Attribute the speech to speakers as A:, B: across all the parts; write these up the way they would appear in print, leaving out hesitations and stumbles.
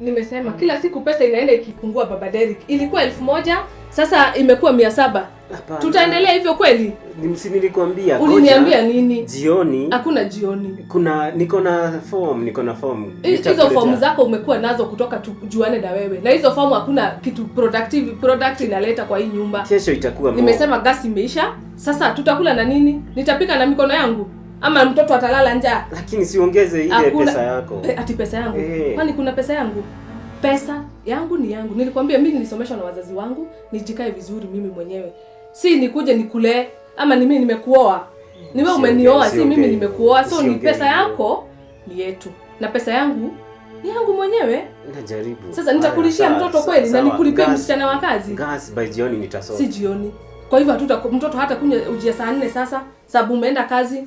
A: Nimesema kila siku pesa inaenda ikipungua, Baba Derrick. Ilikuwa 1000, sasa imekuwa 700.
B: Hapana.
A: Tutaendelea hivyo kweli?
B: Si nilikwambia
A: Uliniambia
B: ngoja,
A: nini?
B: Jioni
A: Hakuna jioni.
B: Kuna niko na form, niko na form.
A: Hizo
B: Nitakuletea.
A: fomu zako umekuwa nazo kutoka tujuane na wewe. Na hizo fomu hakuna kitu productive product inaleta kwa hii nyumba.
B: Kesho itakuwa more.
A: Nimesema gasi imeisha. Sasa tutakula na nini? Nitapika na mikono yangu ama mtoto atalala njaa?
B: Lakini siongeze ile
A: Hakuna-
B: pesa yako.
A: Ati pesa yangu?
B: Eh.
A: Kwani kuna pesa yangu? Pesa yangu ni yangu. Nilikwambia mimi nilisomeshwa na wazazi wangu, nijikae vizuri mimi mwenyewe. Si nikuje nikulee ama ni mimi nimekuoa. Ni wewe umenioa, si mimi nimekuoa. So ni
B: Usiongee
A: pesa
B: hivyo.
A: yako ni yetu. Na pesa yangu ni yangu mwenyewe.
B: Najaribu.
A: Sasa nitakulishia
B: Haya,
A: mtoto
B: sawa,
A: kweli na
B: sawa.
A: nikulipie
B: Gas-
A: msichana wa kazi?
B: Gas by jioni nitasoma.
A: Si jioni. Kwa hivyo mtoto hata kunywa uji ya saa 4 sasa, sababu umeenda kazi.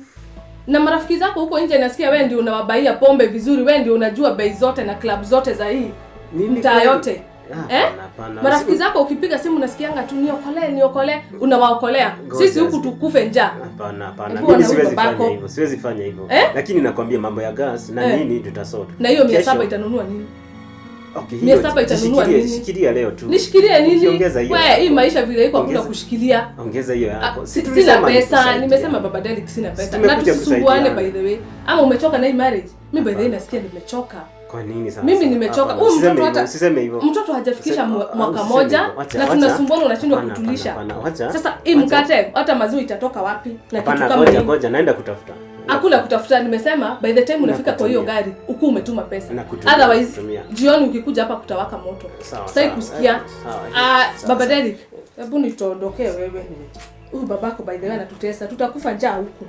A: Na marafiki zako huko nje nasikia wewe ndio unawabaia pombe vizuri, wewe ndio unajua bei zote na club zote za hii
B: Mimi
A: mtaa
B: kweli?
A: yote.
B: Ah,
A: Eh?
B: hapana, hapana.
A: Marafiki zako ukipiga simu nasikianga tu niokolee, niokolee, unawaokolea.
B: Ngoja,
A: Sisi huku tukufe njaa.
B: Hapana, hapana.
A: Hebu
B: Mimi
A: ona huyu
B: siwezi
A: babako.
B: fanya hivyo. Siwezi fanya hivyo.
A: Eh?
B: Lakini nakwambia mambo ya gas na
A: Eh.
B: nini tutasort.
A: Na hiyo mia
B: Kesho-
A: saba itanunua nini?
B: Okay,
A: 700 itanunua nini?
B: Shikilia leo tu.
A: Nishikilie nini?
B: Ukiongeza hiyo.
A: Wewe hii maisha vile iko hakuna
B: Ongeza-
A: kushikilia.
B: Ongeza hiyo yako.
A: Ah,
B: Si
A: sina
B: tulisema
A: pesa,
B: nikusaidia.
A: nimesema Baba Derrick sina
B: Si
A: pesa. Na
B: tumekuja
A: tusisumbuane
B: kusaidiana.
A: by the way. Ama umechoka na hii marriage? Mimi by the way
B: Hapana.
A: nasikia nimechoka.
B: Kwa nini sasa?
A: Mimi nimechoka.
B: Hapana,
A: Huyu
B: usiseme
A: mtoto
B: hivyo,
A: hata
B: usiseme hivyo.
A: Mtoto hajafikisha mwaka
B: Usiseme
A: moja
B: hivyo. Wacha,
A: na
B: wacha.
A: tunasumbuana unashindwa
B: Hapana,
A: kutulisha.
B: hapana, hapana. Wacha.
A: Sasa hii
B: Wacha.
A: mkate hata maziwa itatoka wapi? Na kitu
B: Hapana,
A: kama
B: ngoja
A: hii.
B: ngoja, naenda kutafuta.
A: Hakuna kutafuta, nimesema by the time unafika kwa hiyo
B: Nakutumia.
A: gari ukuu umetuma pesa.
B: Nakutumia,
A: Otherwise
B: nakutumia.
A: jioni ukikuja hapa kutawaka moto.
B: Sawa,
A: Sitaki
B: sawa.
A: kusikia.
B: Sawa,
A: Ah,
B: sawa,
A: Baba
B: sawa.
A: Derrick, hebu nituondokee wewe. Huyu babako by the way anatutesa, tutakufa njaa huku.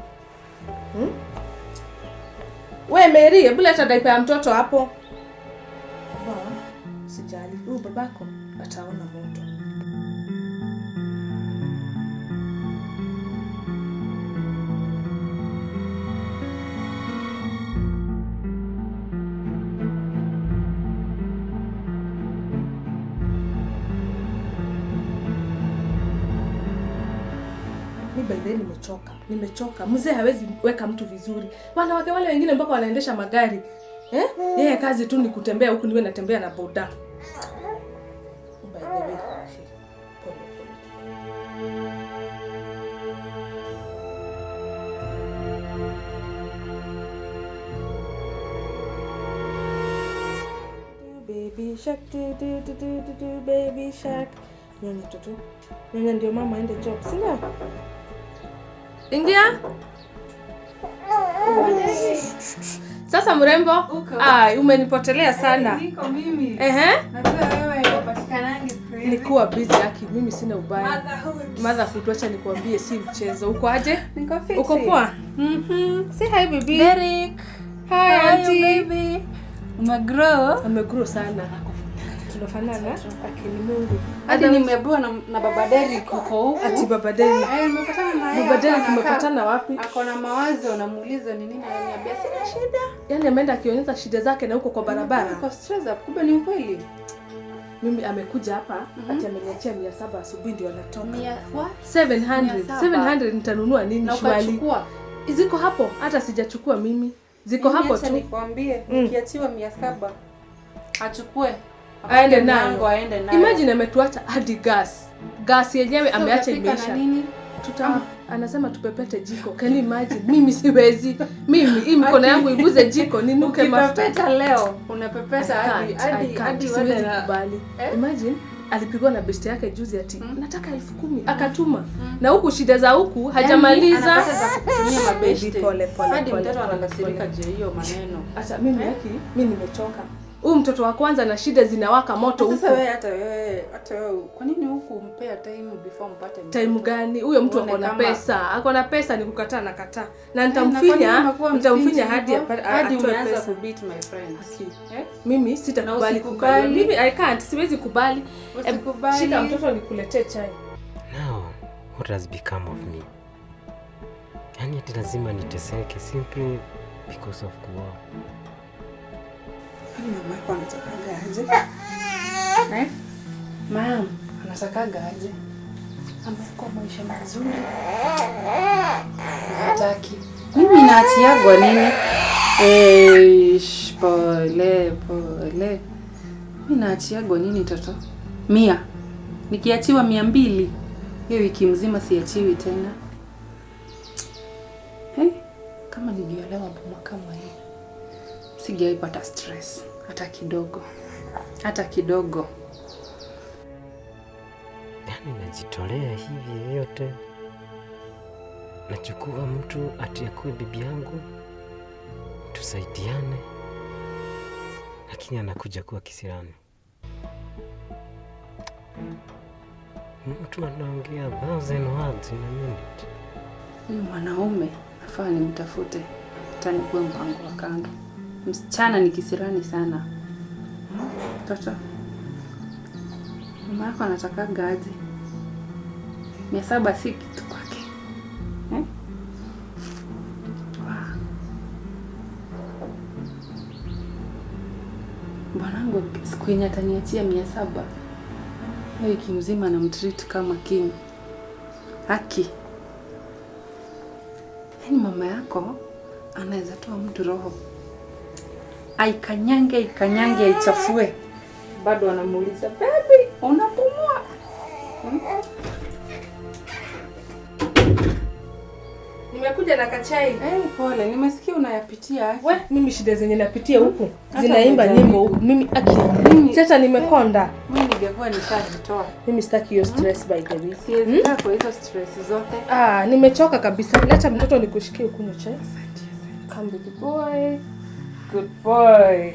A: We Mary, hebu leta diaper ya mtoto hapo. Ba, usijali. Huyu babako ataona moto. Mi by the way nimechoka. Nimechoka. Mzee hawezi weka mtu vizuri. Wanawake wale wengine mpaka wanaendesha magari. Eh? Yeye kazi tu ni kutembea huku niwe natembea na boda. By the way, pole pole. Baby shark do do do do do do baby shark. Nyonya toto. Nyonya ndio mama aende job, si ndio? Ingia. Sasa mrembo,
C: Uko.
A: Umenipotelea sana.
C: Niko mimi.
A: Ehe.
C: Najua wewe upatikanangi siku hizi.
A: Nikuwa busy yaki, mimi sina ubaya.
C: Motherhood.
A: Motherhood, wacha nikuambie si mchezo. Uko aje?
C: Niko fiti.
A: Uko poa? Say hi baby.
C: Derrick.
A: Hi
C: How are you,
A: auntie.
C: baby? Umegrow?
A: Amegrow sana. Tunafanana? Akini Mungu.
C: Hadi nimeambiwa na Baba Derrick uko huku.
A: Ati Baba Derrick.
C: Eh, nimepatana na yeye.
A: Baba Derrick
C: hapa anakaa.
A: umepatana wapi?
C: Ako na mawazo, namuuliza ni nini, ananiambia sina shida.
A: Yaani ameenda akionyesha shida zake na huko kwa barabara.
C: Kwa stress up, kumbe ni ukweli.
A: Mimi amekuja hapa ati ameniachia 700 asubuhi ndio anatoka.
C: Mia, what?
A: 700.
C: 700.
A: 700 nitanunua nini
C: Na
A: shwali?
C: ukachukua.
A: Ziko hapo, hata sijachukua mimi. Ziko
C: Mimi
A: hapo
C: acha
A: tu.
C: Nikwambie, nikiachiwa 700 achukue.
A: Aende
C: Apige
A: nayo.
C: mlango, aende nayo.
A: Imagine ametuacha hadi gas. Gas yenyewe
C: Sasa
A: ameacha
C: utapika na
A: imeisha.
C: nini?
A: Anasema tupepete jiko. Can you imagine? Mimi siwezi. Mimi hii mikono yangu iguze jiko ninuke mafuta.
C: Ukipepeta leo, unapepeta
A: I
C: hadi
A: can't, I
C: hadi
A: can't.
C: hadi
A: Siwezi
C: uende na
A: kubali.
C: Eh?
A: Imagine alipigwa na beshte yake juzi ati nataka 10,000 akatuma. Na huku shida za huku hajamaliza.
C: Yaani, anapata za kutumia mabeshte.
A: Baby, pole, pole,
C: Hadi
A: pole,
C: mtoto
A: pole,
C: anakasirika
A: pole.
C: juu ya hiyo maneno.
A: Acha mimi yaki, mimi nimechoka. Huyu mtoto wa kwanza na shida zinawaka moto huku.
C: Sasa wewe hata wewe kwa nini huku umpea time before mpate mtoto?
A: Time gani? Huyo mtu
C: Uone
A: ako na
C: kama-
A: pesa. Ako na pesa ni kukataa na kataa. Na
C: Eh, na kwa nini umekuwa
A: nitamfinya
C: mstingy
A: hadi
C: hivyo? Hadi
A: atoe
C: umeanza
A: pesa.
C: kubeat my friends.
A: Aki.
C: Eh?
A: Mimi sitakubali
C: Na usikubali.
A: kukubali. Mimi I can't, siwezi kubali.
C: Usikubali.
A: Shika mtoto nikuletee chai.
B: Now, what has become of me? Yaani ati lazima niteseke simply because of kuoa.
C: Kwani mama yako anatakaga aje? Eh? Mam, anatakaga aje? Amekuwa maisha mazuri. Hataki. Mimi naatiagwa nini? Eish, pole pole. Mi naachiagwa nini toto? 100. Nikiachiwa 200, hiyo wiki mzima siachiwi tena. Hey, kama niliolewa boma kama hii, sijaipata stress hata kidogo, hata kidogo.
B: Yaani najitolea hivi vyote, nachukua mtu ati akuwe bibi yangu, tusaidiane, lakini anakuja kuwa kisirani. Mtu anaongea thousand words in a minute.
C: Huyu mwanaume nafaa nimtafute, hata nikuwe mpango wa kando. Msichana ni kisirani sana. Toto, mama yako anatakaga aje? 700 si kitu kwake, eh? Wow. Bwanangu siku yenye ataniachia 700, hiyo wiki mzima namtreat kama king. Haki. Yaani mama yako anaweza toa mtu roho, aikanyange aikanyange aichafue, bado anamuuliza baby, unapumua?
A: Nimekuja na kachai.
C: Hey, pole, nimesikia unayapitia.
A: We, mimi shida zenye napitia huku zinaimba nyimbo huku. Mimi aki sasa nimekonda.
C: Mimi ningekuwa nishajitoa.
A: Mimi sitaki hiyo stress by the way.
C: Siwezi kaa kwa hizo stress zote.
A: Ah, nimechoka kabisa. Leta mtoto nikushikie ukunywe chai. Come big boy. Good boy.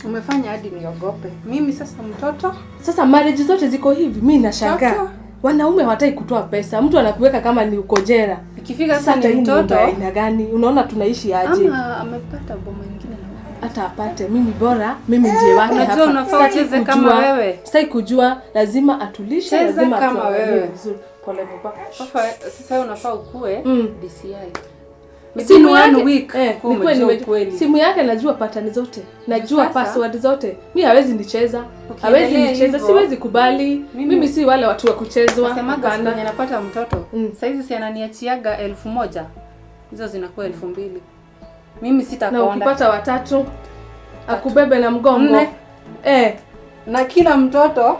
C: Umefanya hadi niogope. Mimi sasa mtoto.
A: Sasa marriage zote ziko hivi, mimi nashangaa. Wanaume hawataki kutoa pesa. Mtu anakuweka kama ni uko jela.
C: Ikifika sasa ni mtoto
A: aina gani? Unaona tunaishi aje?
C: Ama amepata boma nyingine na
A: hata apate. Mimi bora, mimi ndiye wake hapa.
C: Unajua unafaa ucheze kama wewe.
A: Sitaki kujua, lazima atulishe, lazima
C: kama wewe.
A: Vizuri. Pole baba.
C: Sasa unafaa ukue DCI.
A: Simu yake week, simu yake najua pattern zote, najua password zote. Mimi hawezi nicheza, hawezi nicheza, siwezi kubali. Mimi si wale watu wa kuchezwa.
C: Nasemaga siku napata mtoto saizi si ananiachiaga 1000, hizo zinakuwa 2000. Mimi sitakonda.
A: Na ukipata watatu akubebe na mgongo.
C: Na kila mtoto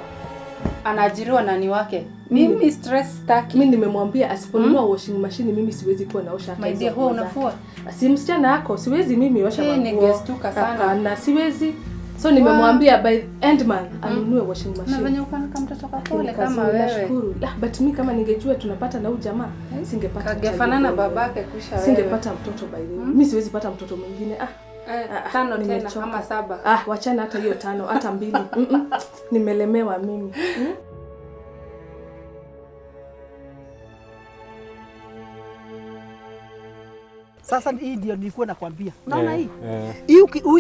C: anaajiriwa nani wake. Mimi stress sitaki.
A: Mimi nimemwambia asiponunua washing machine mimi siwezi kuwa naosha hata hizo.
C: My dear, huwa unafua?
A: Si msichana yako, siwezi mimi osha manguo.
C: Ningestuka sana.
A: Na siwezi. So nimemwambia by end month anunue washing machine.
C: Na venye uko na mtoto kapole kama wewe.
A: Nashukuru. But mimi kama ningejua tunapata na huyu jamaa, singepata.
C: Kagefanana babake kusha wewe.
A: Singepata mtoto by the way. Mimi siwezi pata mtoto mwingine.
C: 5 tena kama 7.
A: Wachana hata hiyo 5, hata 2. Nimelemewa mimi.
D: Sasa hii ndio nilikuwa nakwambia. Unaona hii?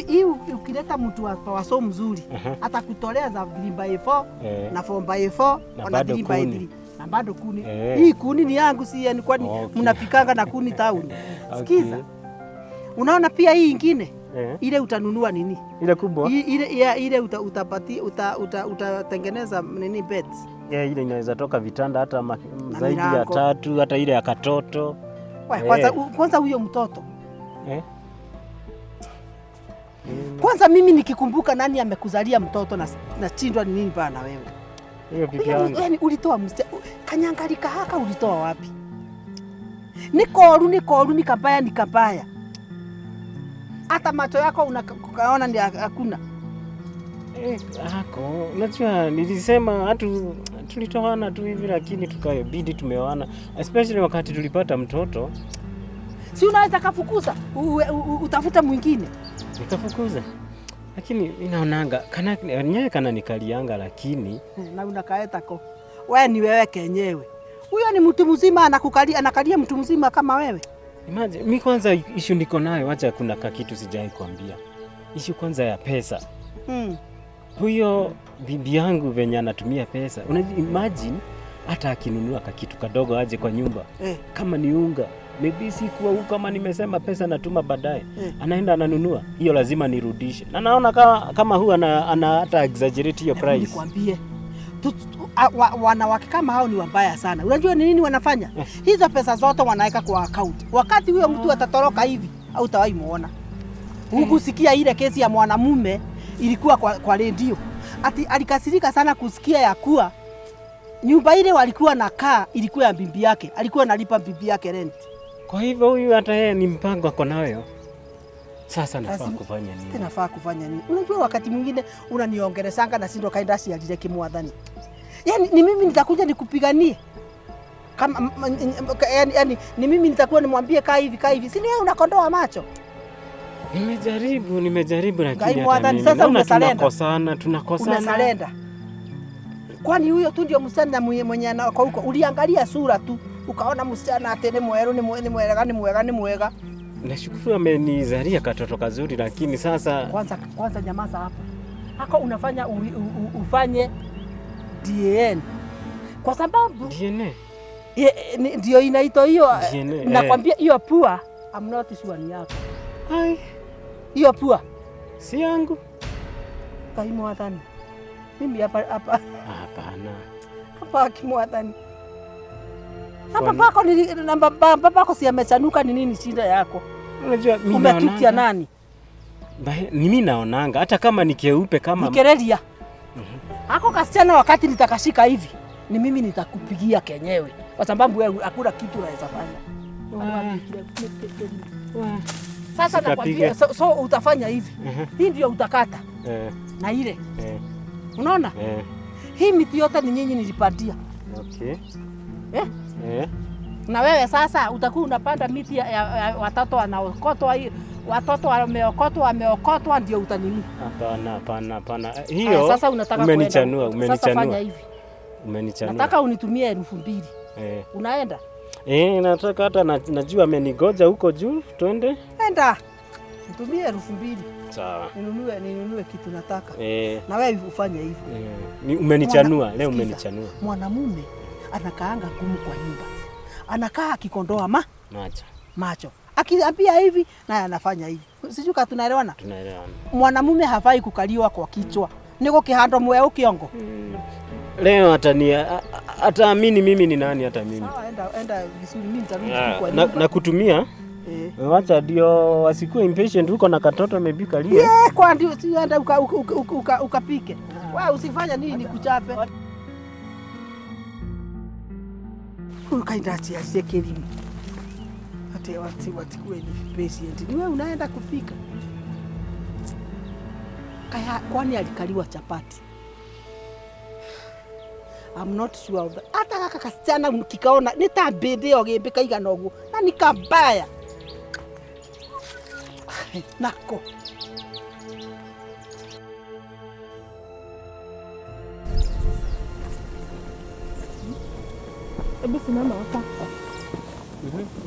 D: Hii ukileta mtu wa power saw mzuri, atakutolea za 3x4 na 4x4 na 3x3. Na bado kuni. Hii kuni ni yangu, si yani kwani mnapikanga na kuni town. Sikiza. Unaona pia hii ingine? Ile utanunua nini?
B: Ile kubwa?
D: Ile utapati utatengeneza nini beds.
B: Ile inaweza toka vitanda hata zaidi ya 3, hata ile ya katoto.
D: Kwanza huyo mtoto. Kwanza mimi nikikumbuka nani amekuzalia mtoto na nashindwa ni nini bana wewe.
B: Hiyo bibi yangu.
D: Yaani ulitoa kanyangalika haka ulitoa wapi? Ni koru ni kabaya ni kabaya. Hata macho yako unaona ni hakuna.
B: Hako, unajua nilisema hatu tulitoana tu hivi lakini tukabidi tumeoana, especially wakati tulipata mtoto.
D: Si unaweza kafukuza, utafuta mwingine.
B: Nikafukuza. Lakini ninaonanga kana nyewe kana nikalianga lakini
D: na unakaeta ko. Wewe ni wewe kenyewe. Huyo ni mtu mzima anakukalia, anakalia mtu mzima kama wewe.
B: Imagine mimi kwanza issue niko nayo, acha kuna kitu sijai kuambia. Issue kwanza ya pesa. Huyo bibi yangu venye anatumia pesa. Unajua imagine hata akinunua kitu kadogo aje kwa nyumba. Kama ni unga, maybe sikuwa huko kama nimesema pesa natuma baadaye. Anaenda ananunua, hiyo lazima nirudishe. Na naona kama huwa ana hata exaggerate hiyo price.
D: Nikwambie. Wanawake kama hao ni wabaya sana. Unajua ni nini wanafanya? Hizo pesa zote wanaweka kwa account. Wakati huyo mtu atatoroka hivi, hautawahi muona. Huku sikia ile kesi ya mwanamume ilikuwa kwa redio. Ati alikasirika sana kusikia ya kuwa nyumba ile walikuwa nakaa ilikuwa ya bibi yake. Alikuwa analipa bibi yake rent.
B: Kwa hivyo huyu hata yeye ni mpango ako nayo. Sasa nafaa kufanya nini?
D: Nafaa kufanya nini? Unajua wakati mwingine unaniongelesanga na sindo kaenda sialile kimwathani. Yaani ni mimi nitakuja nikupiganie. Kama yani ni mimi nitakuwa nimwambie kaa hivi kaa hivi. Si ni wewe unakondoa macho?
B: Nimejaribu lakini hata mimi.
D: Sasa
B: umesalenda. Tunakosana.
D: Umesalenda. Kwani huyo tu ndio msichana mwenye anako huko? Uliangalia sura tu ukaona msichana atene mweru ni mwega ni mwega ni mwega.
B: Nashukuru amenizalia katoto kazuri, lakini sasa
D: kwanza nyamaza hapo. Hako unafanya ufanye DNA. Kwa sababu
B: DNA
D: ndio inaitwa hiyo. Nakwambia hiyo pua I'm not sure ni yako.
B: Hai.
D: Hiyo pua
B: si yangu.
D: Kaimu mimi hapa hapa.
B: Hapana.
D: Hapa kimwathani. Hapa pako ni namba pako si amechanuka ni nini shida yako?
B: Unajua mimi
D: naona. Umetukia nani?
B: Mimi naonanga hata kama ni keupe kama
D: Nikereria. Hako kasichana wakati nitakashika hivi ni mimi nitakupigia kenyewe kwa sababu wewe hakuna kitu unaweza fanya. Sasa nakwambia so utafanya hivi. Hii ndio utakata. Na ile. Unaona? Hii miti yote ni nyinyi nilipandia.
B: Okay.
D: Na wewe sasa utakuwa unapanda miti ya watoto wanaokotwa, watoto wameokotwa ndio utanini.
B: Hapana. Hiyo
D: sasa unataka
B: umenichanua.
D: Sasa fanya hivi.
B: Umenichanua.
D: Nataka unitumie 2000. Unaenda?
B: Nataka hata najua amenigoja huko juu, twende.
D: Enda. Nitumie 2000.
B: Sawa.
D: Ninunue kitu nataka. Na wewe ufanye hivyo.
B: Umenichanua, leo umenichanua.
D: Mwanamume anakaanga ngumu kwa nyumba. Anakaa akikondoa macho. Akiambia hivi naye anafanya hivi. Sijui kama tunaelewana?
B: Tunaelewana.
D: Mwanamume hafai kukaliwa kwa kichwa. Niko kihando mweu kiongo.
B: Leo ataamini mimi ni nani hata mimi.
D: Sawa, enda vizuri, mimi nitarudi kwa nyumba.
B: Na kutumia. Wacha ndio wasikuwe impatient huko na katoto amebika lia.
D: Kwa ndio si enda ukapike. Wewe usifanye nini nikuchape. Ukaenda atie kelimi. Ate wati kuwe ni patient. Ni wewe unaenda kupika. Kaya kwani alikaliwa chapati? I'm not sure of that. Hata kaka kasichana kikaona nitabende ogembe kaigana oguo na nikabaya. Nako.
A: Hebu simama hapa.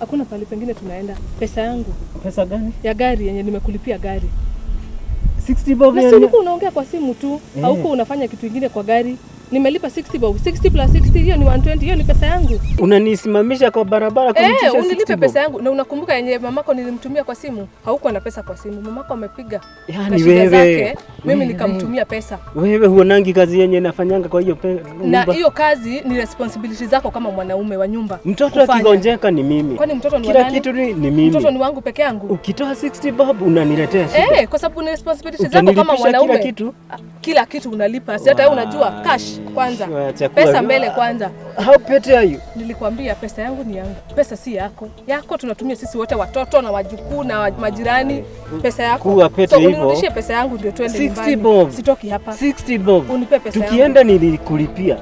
A: Hakuna pale pengine tunaenda. Pesa yangu.
B: Pesa gani?
A: Ya gari yenye nimekulipia gari.
B: 60 bob.
A: Na si ulikuwa unaongea kwa simu tu, hauko unafanya kitu kingine kwa gari. Nimelipa 60 bob. 60 plus 60 hiyo ni 120, hiyo ni pesa yangu.
B: Unanisimamisha kwa barabara kunitisha 60 bob.
A: Unilipe pesa yangu. Na unakumbuka yenye mamako nilimtumia kwa simu? Haukuwa na pesa kwa simu. Mamako amepiga.
B: Yaani wewe.
A: Mimi nikamtumia pesa.
B: Wewe huonangi kazi yenye nafanyanga kwa hiyo pesa.
A: Na hiyo kazi ni responsibility zako kama mwanaume wa nyumba.
B: Mtoto akigonjeka ni mimi.
A: Kwani mtoto ni
B: kila kitu ni mimi.
A: Mtoto ni wangu peke yangu.
B: Ukitoa 60 bob unaniletea shida.
A: Kwa sababu ni responsibility zako kama mwanaume.
B: Kila kitu.
A: Kila kitu unalipa. Si hata wewe unajua cash kwanza. Pesa mbele kwanza.
B: How petty are you?
A: Nilikwambia pesa yangu ni yangu. Pesa si yako. Yako tunatumia sisi wote, watoto na wajukuu na majirani. Pesa yako.
B: Kuwa pete hivyo.
A: So unirudishie pesa yangu ndio twende nyumbani.
B: 60 bob.
A: Sitoki hapa.
B: 60 bob.
A: Unipe pesa yangu.
B: Tukienda nilikulipia.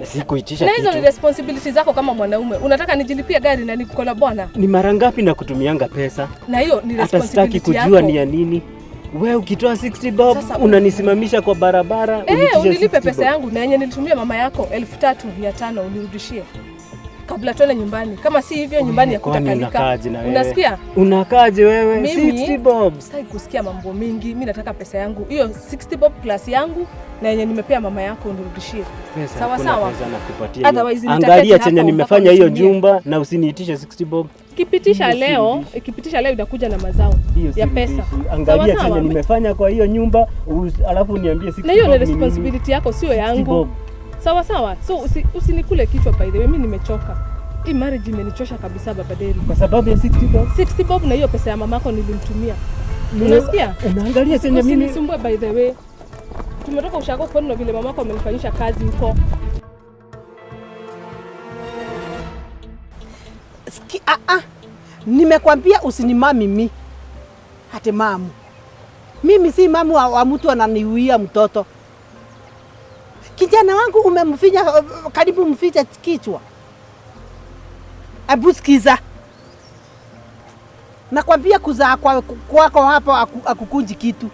B: Sikuitisha kitu.
A: Na hizo ni responsibility zako kama mwanaume. Unataka nijilipie gari na niko na bwana?
B: Ni mara ngapi na kutumianga pesa?
A: Na hiyo ni responsibility
B: yako. Hata sitaki kujua ni ya nini. Wewe ukitoa 60 bob unanisimamisha kwa barabara unitishe.
A: Unilipe pesa yangu na yenye nilitumia mama yako 3500 unirudishie. Kabla tuende nyumbani. Kama si hivyo nyumbani ya kutakalika. Unasikia?
B: Unakaaje wewe? 60 bob.
A: Sitaki kusikia mambo mingi. Mimi nataka pesa yangu. Hiyo 60 bob plus yangu na yenye nimepea mama yako unirudishie. Sawa sawa.
B: Pesa nakupatia. Angalia chenye nimefanya hiyo jumba na usiniitishe 60 bob.
A: Kipitisha leo itakuja na mazao ya pesa.
B: Angalia chenye nimefanya kwa hiyo nyumba alafu niambie 60 bob.
A: Na hiyo ni responsibility yako sio yangu. Sawa sawa. So usinikule kichwa by the way, mimi nimechoka. Hii marriage imenichosha kabisa baba Deri.
B: Kwa sababu ya 60 bob.
A: 60 bob na hiyo pesa ya mamako nilimtumia. Unasikia?
B: Unaangalia chenye mimi.
A: Usinisumbue by the way. tumetoka ushago kwenu na vile mamako amenifanyisha kazi huko.
D: Nimekwambia usinimami mimi. Hata mamu. Mimi si mamu wa mtu ananiuia mtoto. Kijana wangu umemfinya karibu mficha kichwa. Hebu sikiza. Nakwambia kuzaa kwako hapo akukunji kitu.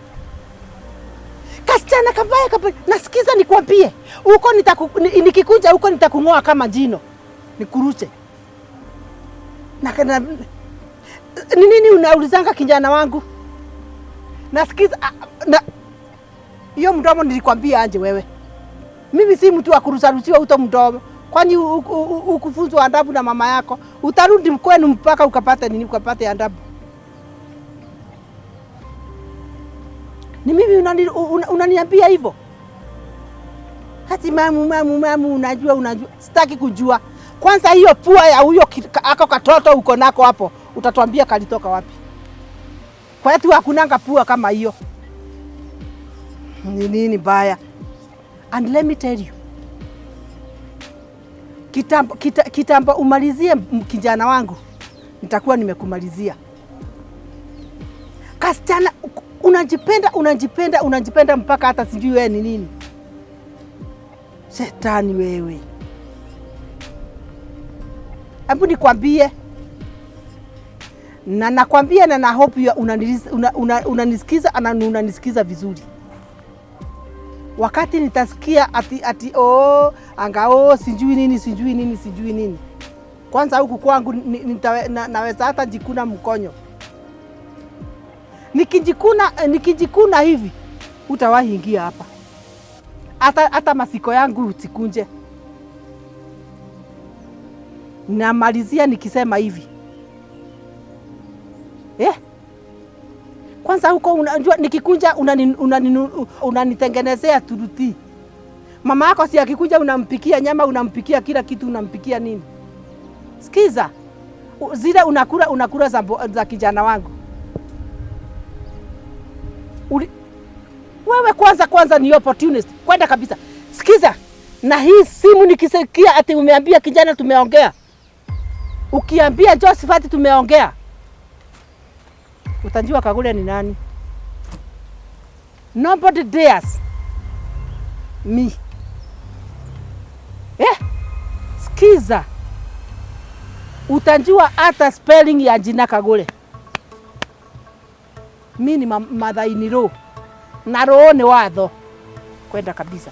D: Kasichana kabaya kabaya. Nasikiza nikwambie. Huko nikikunja huko nitakungoa kama jino. Nikuruche. Na ni nini unaulizanga kijana wangu? Nasikiza hiyo mdomo nilikwambia anje wewe. Mimi si mtu wa kurusarusiwa uto mdomo. Kwani ukufunzwa adabu na mama yako? Utarudi kwenu mpaka ukapate nini, ukapate adabu. Ni mimi unaniambia hivyo? Hati mamu unajua. Sitaki kujua. Kwanza hiyo pua ya huyo ako katoto uko nako hapo, utatuambia kalitoka wapi? Kwa hiyo hakunanga pua kama hiyo. Ni nini baya? And let me tell you. Kitambo umalizie kijana wangu, nitakuwa nimekumalizia. Kasichana unajipenda mpaka hata sijui wewe ni nini. Shetani wewe. Hebu nikwambie. Na nakwambia na hope unanisikiza na unanisikiza vizuri. Wakati nitasikia ati oh anga sijui nini. Kwanza huku kwangu naweza hata jikuna mkonyo. Nikijikuna hivi utawahi ingia hapa. Hata masiko yangu usikunje. Namalizia nikisema hivi. Kwanza huko unajua nikikunja unanitengenezea turuti. Mama yako si akikuja unampikia nyama, unampikia kila kitu, unampikia nini? Sikiza. Zile unakula za kijana wangu. Wewe kwanza ni opportunist. Kwenda kabisa. Sikiza. Na hii simu nikisikia ati umeambia kijana tumeongea. Ukiambia Josephat tumeongea, utajua Kagure ni nani. Nobody dares me. Sikiza. Utajua hata spelling ya jina Kagure. Mimi ni mother-in-law. Na roho ni watho. Kwenda kabisa.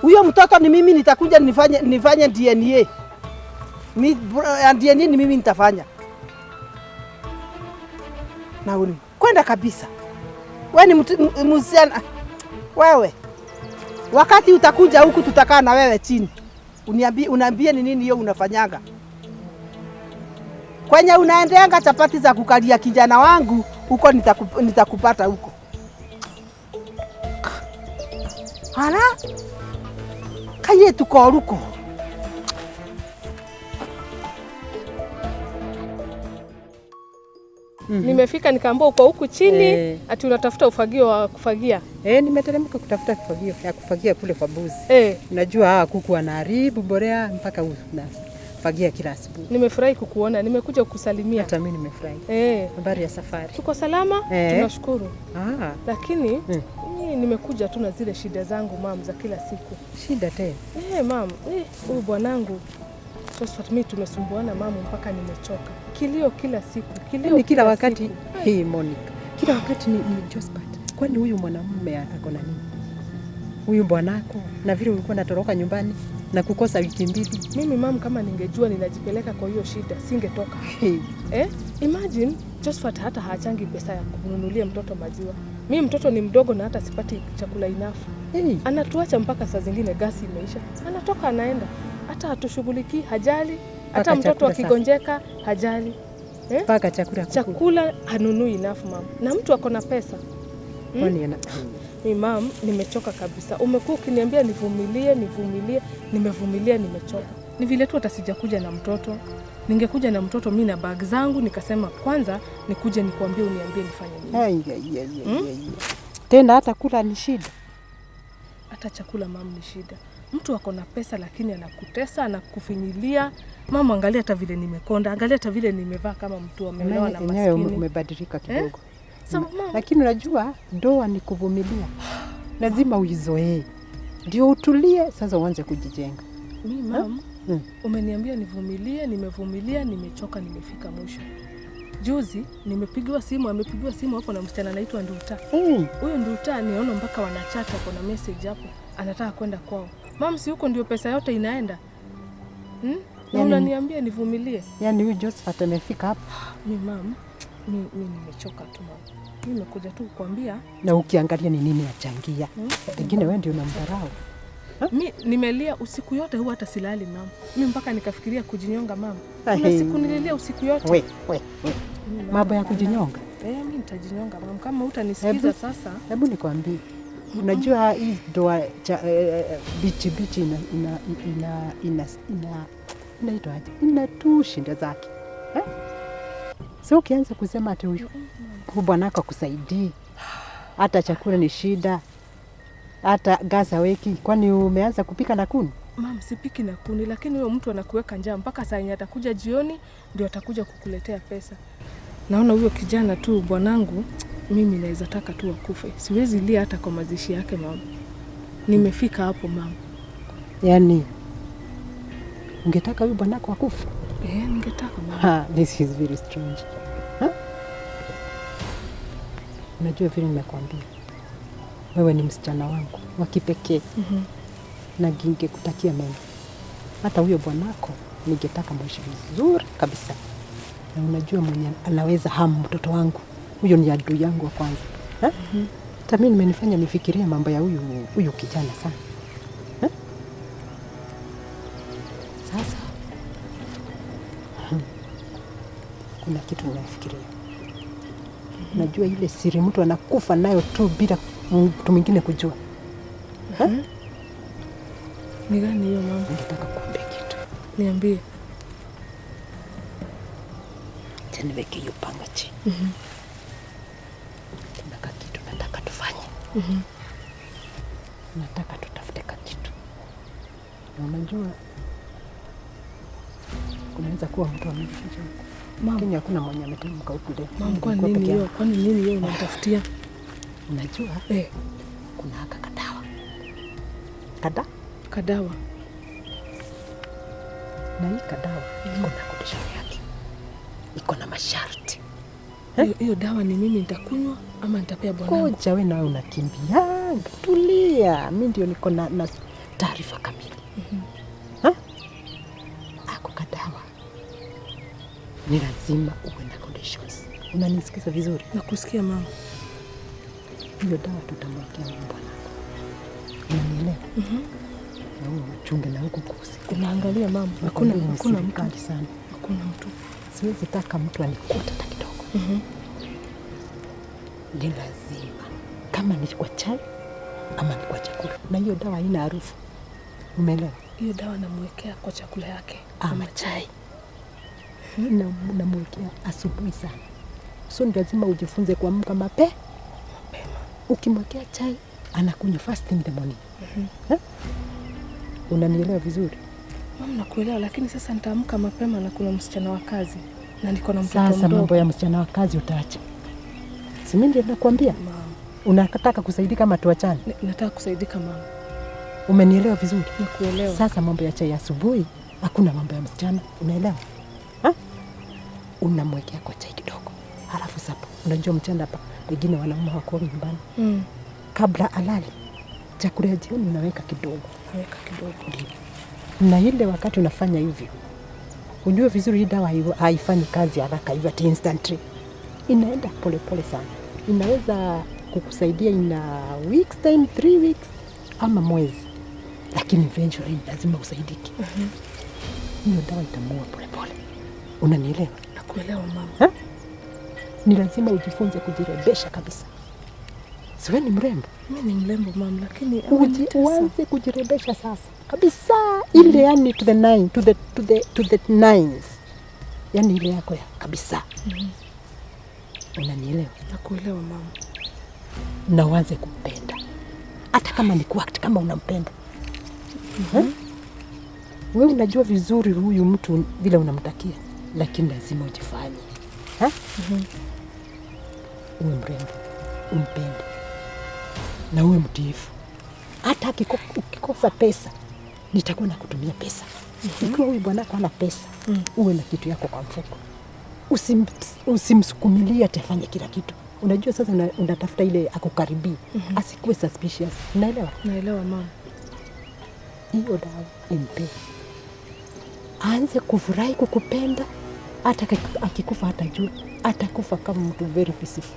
D: Huyo mtoto ni mimi nitakuja nifanye DNA. DNA ni mimi nitafanya. Na uni kwenda kabisa. Wewe ni msichana. Wewe. Wakati utakuja huku tutakaa na wewe chini. Uniambie ni nini hiyo unafanyanga. Kwenye unaendeanga chapati za kukalia kijana wangu, huko nitakupata huko. Hala? Kaye tukoruko.
A: Nimefika nikaambiwa uko huku chini ati unatafuta ufagio wa kufagia.
E: Nimeteremka kutafuta ufagio ya kufagia kule kwa mbuzi. Unajua hawa kuku wanaharibu borea mpaka unafagia kila asubuhi.
A: Nimefurahi kukuona, nimekuja kukusalimia.
E: Hata mimi nimefurahi. Habari ya safari?
A: Tuko salama, tunashukuru. Lakini nimekuja tu na zile shida zangu mam za kila siku.
E: Shida tena?
A: Mam, huyu bwanangu Josephat mimi tumesumbuana mamu mpaka nimechoka. Kilio kila siku, kilio
E: kila wakati. Siku. Hey Monica, kila wakati ni Josephat. Kwani huyu mwanamume ako na nini? Huyu bwanako na vile ulikuwa unatoroka nyumbani na kukosa wiki mbili.
A: Mimi mamu kama ningejua ninajipeleka kwa hiyo shida, singetoka. Hey. Imagine Josephat hata haachangi pesa ya kununulia mtoto maziwa. Mimi mtoto ni mdogo na hata sipati chakula enough. Hey. Anatuacha mpaka saa zingine gasi imeisha. Anatoka anaenda. Hata hatushughulikii, hajali. Hata mtoto akigonjeka hajali.
E: Paka chakula
A: chakula hanunui enough mam. Na mtu ako na pesa.
E: Kwani ana
A: Ni mam, nimechoka kabisa. Umekuwa ukiniambia nivumilie, nimevumilia, nimechoka. Ni vile tu hata sijakuja na mtoto. Ningekuja na mtoto mimi na bag zangu nikasema kwanza nikuje nikuambie uniambie nifanye nini.
E: Tena hata kula ni shida.
A: Hata chakula mam ni shida. Mtu ako na pesa lakini anakutesa, anakufinyilia. Mama, angalia hata vile nimekonda, angalia hata vile nimevaa kama mtu ameolewa na maskini.
E: Umebadilika kidogo.
A: So, mama,
E: lakini unajua ndoa ni kuvumilia. Lazima uizoee. Ndio utulie sasa uanze kujijenga.
A: Mimi mam, umeniambia nivumilie, nimevumilia, nimechoka, nimefika mwisho. Juzi nimepigiwa simu, amepigiwa simu hapo na msichana anaitwa Nduta. Huyo Nduta niona mpaka wanachata, kuna message hapo, anataka kwenda kwao. Mam, si huko ndio pesa yote inaenda? Na
E: Yani,
A: unaniambia nivumilie.
E: Yaani huyu Josephat amefika hapa.
A: Mi mam, mi nimechoka tu mam. Mimi nimekuja tu kukuambia.
E: Na ukiangalia ni nini achangia? Pengine wewe ndio unamdharau.
A: Mi nimelia usiku yote, huwa hata silali mam. Mi mpaka nikafikiria kujinyonga mam. Kuna siku nililia usiku yote.
E: We. Mambo ya kujinyonga?
A: Mimi nitajinyonga mam kama hutanisikiza sasa.
E: Hebu nikwambie. Unajua hii ndoa bichi bichi ina inaitwa aje? Ina tu shinda zake. So ukianza kusema ati huyu bwanako akusaidii, hata chakula ni shida, hata gas haweki, kwani umeanza kupika na kuni?
A: Mam, sipiki na kuni, lakini huyo mtu anakuweka njaa mpaka saa yenye atakuja jioni ndio atakuja kukuletea pesa. Naona huyo kijana tu bwanangu, mimi naweza taka tu akufe. Siwezi lia hata kwa mazishi yake mama. Nimefika hapo mama.
E: Yaani ungetaka huyu bwanako akufe?
A: Ningetaka mama.
E: This is very strange. Unajua vile nimekuambia, wewe ni msichana wangu wa kipekee. Na ningekutakia mema. Hata huyo bwanako ningetaka mwishi vizuri kabisa. Na unajua mwenye anaweza hamu mtoto wangu, huyo ni adui yangu wa kwanza. Hata mimi nimenifanya nifikirie mambo ya huyu kijana sana. Sasa kuna kitu ninafikiria. Unajua ile siri mtu anakufa nayo tu bila mtu mwingine kujua.
A: Ni gani hiyo mama?
E: Ningetaka kuambia kitu.
A: Niambie.
E: Acha niweke hiyo panga chini. Kuna kakitu nataka tufanye. Nataka tutafute kakitu. Na unajua kunaweza kuwa mtu amejificha huko. Lakini hakuna mwenye ametamka huku leo.
A: Mama, kwa nini hiyo? Kwa nini hiyo unamtafutia?
E: Unajua? Kuna haka kadawa.
A: Kadawa.
E: Na hii kadawa iko na condition yake. Iko na masharti.
A: Hiyo dawa ni mimi nitakunywa ama nitapea bwanangu?
E: Koja wewe nawe unakimbia. Tulia. Mimi ndio niko na taarifa kamili. Ako kadawa ni lazima uwe na conditions. Unanisikiza vizuri?
A: Nakusikia mama.
E: Hiyo dawa tutamwekea bwanako. Unanielewa? Na wewe uchunge na huko kusiku.
A: Unaangalia mama. Hakuna mtu
E: sana.
A: Hakuna mtu.
E: Siwezi taka mtu anikute hata kidogo. Ni lazima kama ni kwa chai ama ni kwa chakula. Na hiyo dawa haina harufu. Umeelewa?
A: Hiyo dawa namwekea kwa chakula yake
E: ama chai. Namwekea asubuhi sana. So ni lazima ujifunze kuamka mapema. Ukimwekea chai anakunywa first in the morning. Unanielewa vizuri?
A: Mama, nakuelewa, lakini sasa nitaamka mapema na kuna msichana wa kazi na niko na mtoto mdogo.
E: Sasa mambo ya msichana wa kazi utaacha. Si mimi ndio nakwambia?
A: Mama.
E: Unataka kusaidika ama tuachane?
A: Nataka kusaidika mama.
E: Umenielewa vizuri?
A: Nakuelewa.
E: Sasa mambo ya chai asubuhi, hakuna mambo ya msichana, unaelewa? Unamwekea kwa chai kidogo. Halafu sapa, unajua mchana hapa wengine wanaume wako nyumbani. Kabla alale, chakula ya jioni unaweka kidogo.
A: Naweka kidogo.
E: Ndio. Na ile wakati unafanya hivyo, unjue vizuri hii dawa haifanyi kazi haraka hivyo ati instantly. Inaenda pole pole sana. Inaweza kukusaidia in a weeks time, 3 weeks ama mwezi. Lakini eventually lazima usaidike. Hiyo dawa itamuua pole pole. Unanielewa?
A: Nakuelewa mama.
E: Ni lazima ujifunze kujirebesha kabisa. Si wewe ni mrembo?
A: Mimi ni mrembo mama, lakini
E: uanze kujirebesha sasa. Kabisa ile yani to the nine, to the nines. Yani ile yako ya kabisa. Unanielewa?
A: Nakuelewa mama.
E: Na uanze kumpenda. Hata kama ni kuact kama unampenda. Wewe unajua vizuri huyu mtu vile unamtakia, lakini lazima ujifanye. Uwe mrembo, umpende. Na uwe mtiifu. Hata ukikosa pesa, nitakuwa nakutumia pesa. Ikiwa huyu bwanako hana pesa, uwe na kitu yako kwa mfuko. Usimsukumilie atafanye kila kitu. Unajua sasa unatafuta ile akukaribie, asikuwe suspicious. Unaelewa?
A: Naelewa mama.
E: Hiyo dawa impe. Aanze kufurahi kukupenda, hata akikufa hatajua, atakufa kama mtu very peaceful.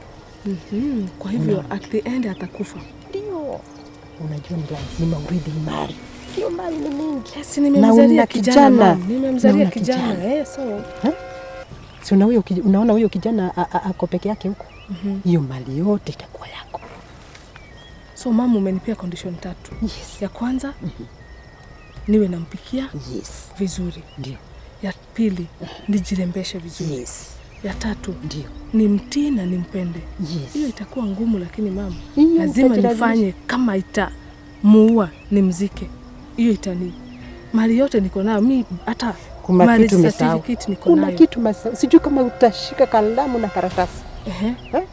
A: Kwa hivyo at the end atakufa.
E: Ndio. Unajua ni lazima urithi mali. Hiyo mali ni mingi.
A: Yes, nimemzalia kijana. Nimemzalia kijana. So.
E: Si unaona huyo kijana ako peke yake huko. Hiyo mali yote itakuwa yako.
A: So mama, umenipea condition 3.
E: Yes.
A: Ya kwanza niwe nampikia.
E: Yes.
A: Vizuri.
E: Ndio.
A: Ya pili nijirembeshe vizuri.
E: Yes.
A: Ya tatu
E: ndio
A: nimtii na nimpende.
E: Yes.
A: Hiyo itakuwa ngumu, lakini mama lazima nifanye. Kama itamuua nimzike. Hiyo itani mali yote niko nayo mimi, hata marriage certificate niko nayo.
E: Kuna kitu masahau. Sijui kama utashika kalamu na karatasi.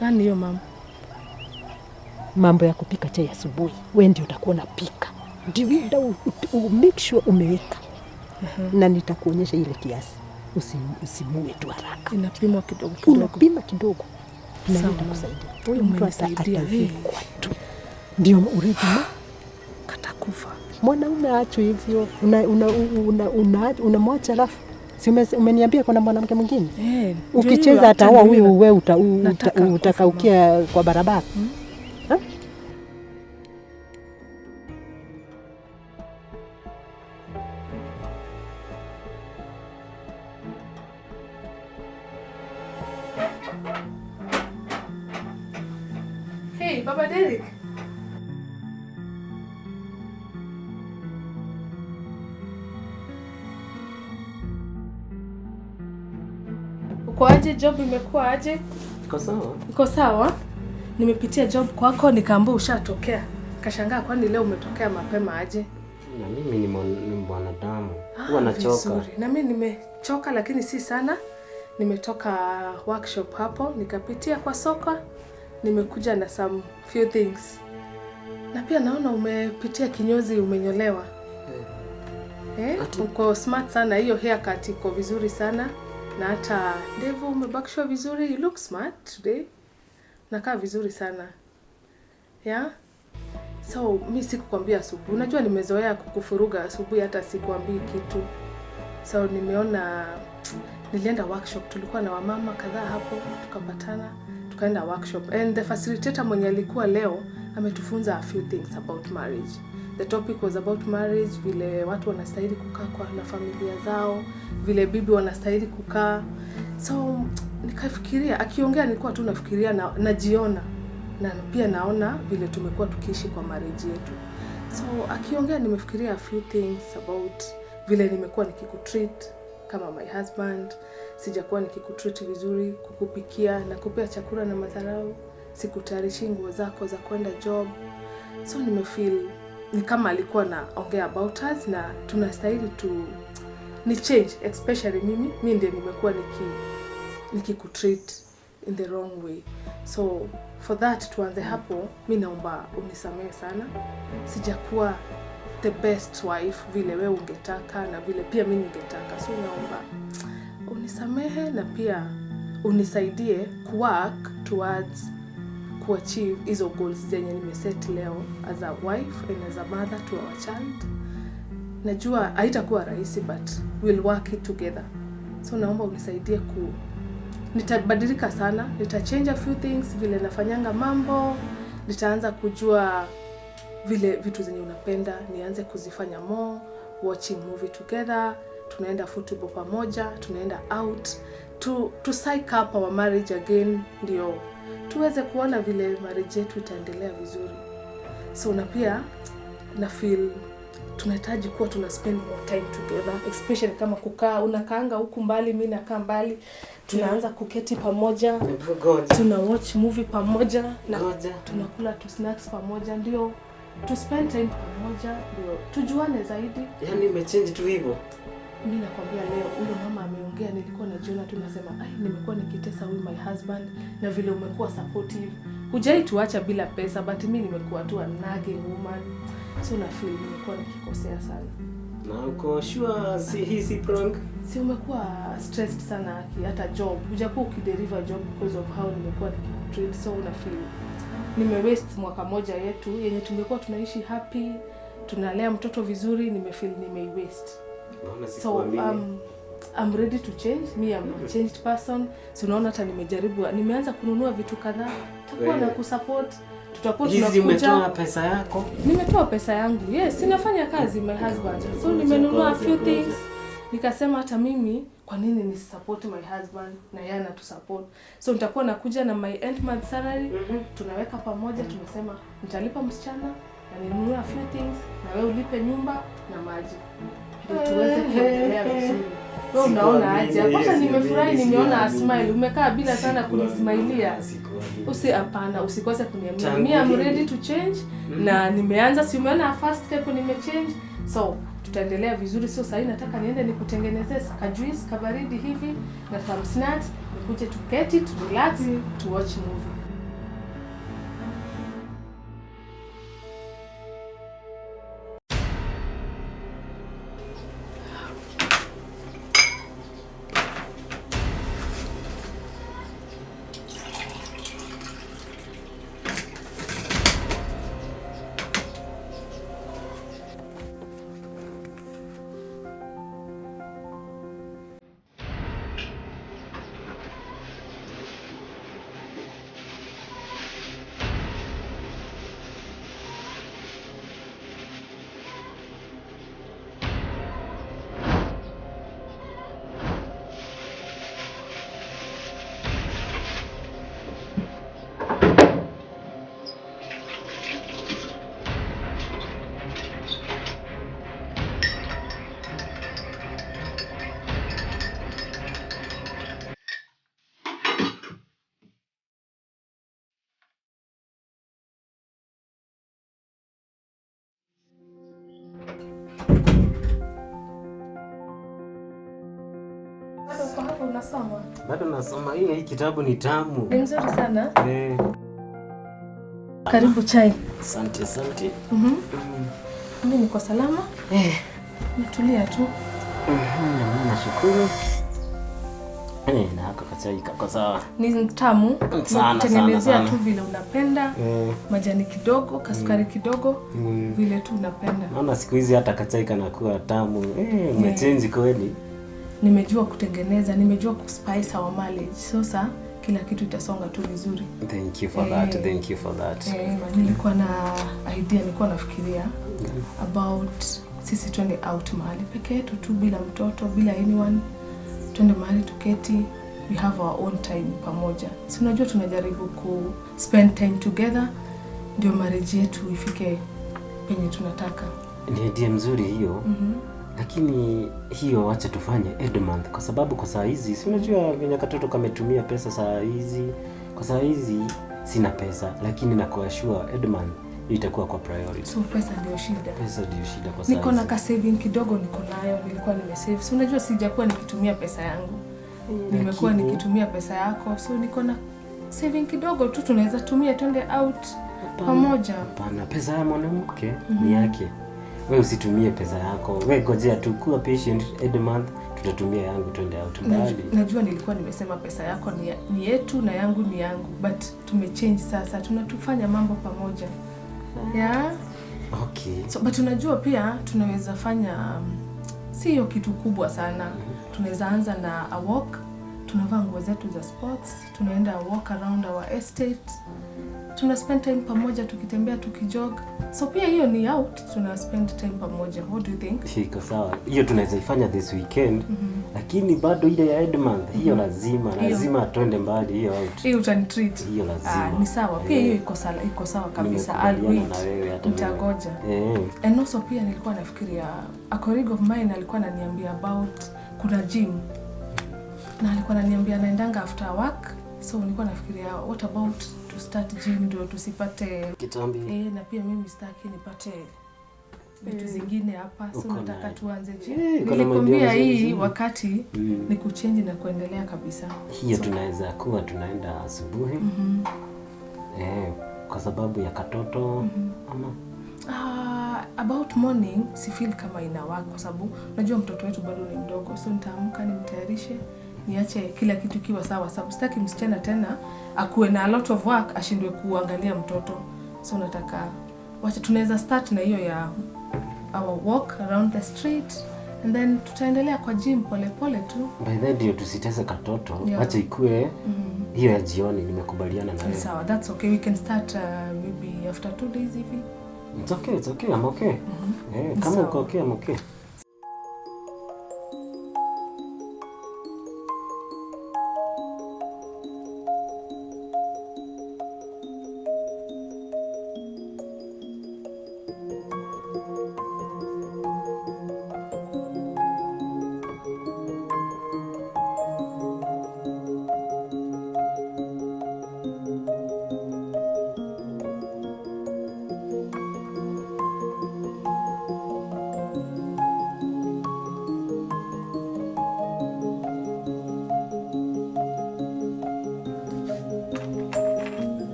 A: Nani hiyo mama?
E: Mambo ya kupika chai asubuhi, wewe ndio utakuwa unapika. Ndio make sure umeweka. Na nitakuonyesha ile kiasi. Usimue tu haraka.
A: Inapimwa kidogo kidogo.
E: Unapima kidogo. Na nitakusaidia. Huyu mtu atazikwa tu. Ndio urithi
A: katakufa.
E: Mwanaume aachwe hivyo. Unamwacha alafu. Si umeniambia kuna mwanamke mwingine? Ukicheza ataoa huyu, wewe utakaukia kwa barabara.
A: Hey, Baba Derek. Uko aje? Job imekuwa aje?
B: Iko sawa.
A: Iko sawa? Nimepitia job kwako nikaambiwa ushatokea. Kashangaa kwani leo umetokea mapema aje?
B: Na mimi ni mwanadamu. Huwa nachoka.
A: Na mimi nimechoka lakini si sana. Nimetoka workshop hapo, nikapitia kwa soko. Nimekuja na some few things. Na pia naona umepitia kinyozi, umenyolewa. Uko smart sana, hiyo haircut iko vizuri sana. Na hata ndevu umebakishwa vizuri, you look smart today. Nakaa vizuri sana. Yeah? So, mi sikukwambia asubuhi. Unajua nimezoea kukufuruga asubuhi, hata sikuambii kitu. So, nimeona nilienda workshop, tulikuwa na wamama kadhaa hapo, tukapatana, tukaenda workshop. And the facilitator mwenye alikuwa leo ametufunza a few things about marriage. The topic was about marriage, vile watu wanastahili kukaa kwa na familia zao, vile bibi wanastahili kukaa. So nikafikiria, akiongea nilikuwa tu nafikiria na najiona, na pia naona vile tumekuwa tukiishi kwa marriage yetu. So akiongea nimefikiria a few things about vile nimekuwa nikikutreat kama my husband, sijakuwa nikikutreat vizuri, kukupikia na kupea chakula na madharau, sikutayarishi nguo zako za kwenda job. So nimefeel ni kama alikuwa naongea about us na tunastahili tu ni change, especially mimi ndiye nimekuwa nikikutreat in the wrong way. So for that tuanze hapo, mimi naomba unisamehe sana. Sijakuwa the best wife vile wewe ungetaka na vile pia mimi ningetaka. So naomba unisamehe na pia unisaidie kuwork towards kuachieve hizo goals zenye nimeset leo as a wife and as a mother to our child. Najua haitakuwa rahisi but we'll work it together. So naomba unisaidie nitabadilika sana, nitachange a few things vile nafanyanga mambo, nitaanza kujua vile vitu zenye unapenda, nianze kuzifanya more, watching movie together, tunaenda football pamoja, tunaenda out, to psych up our marriage again, ndio tuweze kuona vile marriage yetu itaendelea vizuri. So na pia na feel Tunahitaji kuwa tuna spend more time together, especially kama kukaa, unakaanga huku mbali, mimi nakaa mbali. Tunaanza kuketi pamoja, tuna watch movie pamoja na tunakula tu snacks pamoja, ndio tu spend time pamoja, ndio tujuane zaidi.
B: Yaani umechange tu hivyo.
A: Mimi nakwambia leo huyo mama ameongea, nilikuwa najiona tu nasema ai, nimekuwa nikitesa huyu my husband, na vile umekuwa supportive. Hujai tuacha bila pesa, but mimi nimekuwa tu a nagging woman. So na feel nimekuwa nikikosea sana.
B: Na uko sure si hii si prank?
A: Si umekuwa stressed sana aki, hata job. Hujakuwa ukideliver job because of how nimekuwa nikikutreat, so una feel nime waste mwaka moja yetu yenye tungekuwa tunaishi happy, tunalea mtoto vizuri, nimefeel nime waste. So I'm ready to change. Me, I'm a changed person. So unaona hata nimejaribu, nimeanza kununua vitu kadhaa. Tutakuwa na kusupport, tutakuwa tunakuja.
B: Hizi umetoa pesa yako?
A: Nimetoa pesa yangu. Yes, ninafanya kazi my husband. So nimenunua a few things. Nikasema hata mimi kwa nini ni support my husband na yeye anatusupport. So nitakuwa nakuja na my end month salary, tunaweka pamoja, tunasema nitalipa msichana na ninunue a few things na wewe ulipe nyumba na maji. Ndio tuweze kuendelea vizuri. Wewe unaona aje? Kwanza nimefurahi nimeona a smile. Umekaa bila sana kunismailia. Hapana, usikose kuniambia. Me, I'm ready to change na nimeanza, si umeona first step nimechange. So tutaendelea vizuri. So sasa nataka niende nikutengenezee ka juice kabaridi hivi na some snacks, nikuje tuketi, tu relax, tu watch movie. Unasoma?
B: Bado nasoma. Hii kitabu ni tamu.
A: Ni mzuri sana. Karibu chai.
B: Asante, asante.
A: Mimi niko salama. Nitulia tu.
B: Nashukuru. Na hako kachai kako sawa.
A: Ni tamu. Nakutengenezea tu vile unapenda. Majani kidogo, kasukari kidogo, vile tu unapenda.
B: Naona siku hizi hata kachai kanakuwa tamu. Umechange kweli.
A: Nimejua kutengeneza, nimejua kuspice our marriage. Sasa kila kitu itasonga tu vizuri.
B: Thank you for that. Thank you for that.
A: Nilikuwa na idea, nilikuwa nafikiria about sisi twende out mahali peke yetu tu bila mtoto, bila anyone. Twende mahali tuketi, we have our own time pamoja. Si unajua tunajaribu ku spend time together ndio marriage yetu ifike penye tunataka.
B: Ni idea mzuri hiyo. Lakini hiyo wacha tufanye end month kwa sababu kwa saa hizi si unajua venye katoto kametumia pesa saa hizi. Kwa saa hizi sina pesa, lakini nakuassure end month itakuwa kwa priority.
A: So pesa ndio shida.
B: Pesa ndio shida kwa saa hizi.
A: Niko na ka saving kidogo niko nayo, nilikuwa nimesave. Si unajua sijakuwa nikitumia pesa yangu. Nimekuwa nikitumia pesa yako. So niko na saving kidogo tu tunaweza tumia twende out pamoja.
B: Hapana, pesa ya mwanamke ni yake. Wewe usitumie pesa yako. Wewe gojea tu, kuwa patient end month tutatumia yangu twende out mbali.
A: Najua nilikuwa nimesema pesa yako ni yetu na yangu ni yangu, but tumechange sasa, tunatufanya mambo pamoja. Yeah.
B: Okay.
A: So but unajua pia tunaweza fanya sio kitu kubwa sana. Tunaweza anza na a walk, tunavaa nguo zetu za sports, tunaenda walk around our estate. Tuna spend time pamoja tukitembea, tukijog. So pia hiyo ni out, tuna spend time pamoja. What do you think?
B: Iko sawa. Hiyo tunaweza ifanya this weekend. Lakini bado ile ya end month hiyo lazima, lazima tuende mbali hiyo out.
A: Hiyo utanitreat.
B: Hiyo lazima.
A: Ni sawa. Pia hiyo iko sawa kabisa. I'll wait. Nitagoja. And also pia nilikuwa nafikiria a colleague of mine alikuwa ananiambia about kuna gym. Na alikuwa ananiambia anaendanga after work. So nilikuwa nafikiria what about to start gym ndio tusipate
B: kitambi.
A: Na pia mimi sitaki nipate vitu zingine hapa. So nataka tuanze gym. Nilikwambia hii wakati ni kuchange na kuendelea kabisa.
B: Hiyo so, tunaweza kuwa tunaenda asubuhi. Kwa sababu ya katoto ama
A: about morning si feel kama ina work kwa sababu unajua mtoto wetu bado ni mdogo. So nitaamka nimtayarishe, niache kila kitu kiwa sawa, sababu sitaki msichana tena akuwe na a lot of work ashindwe kuangalia mtoto. So nataka wacha tunaweza start na hiyo ya our walk around the street and then tutaendelea kwa gym pole pole tu.
B: By the way, tusitese katoto, wacha ikue hiyo ya jioni. Nimekubaliana na wewe.
A: Sawa, that's okay. We can start maybe after 2 days hivi.
B: It's okay, it's okay. I'm okay. Kama uko okay, I'm okay.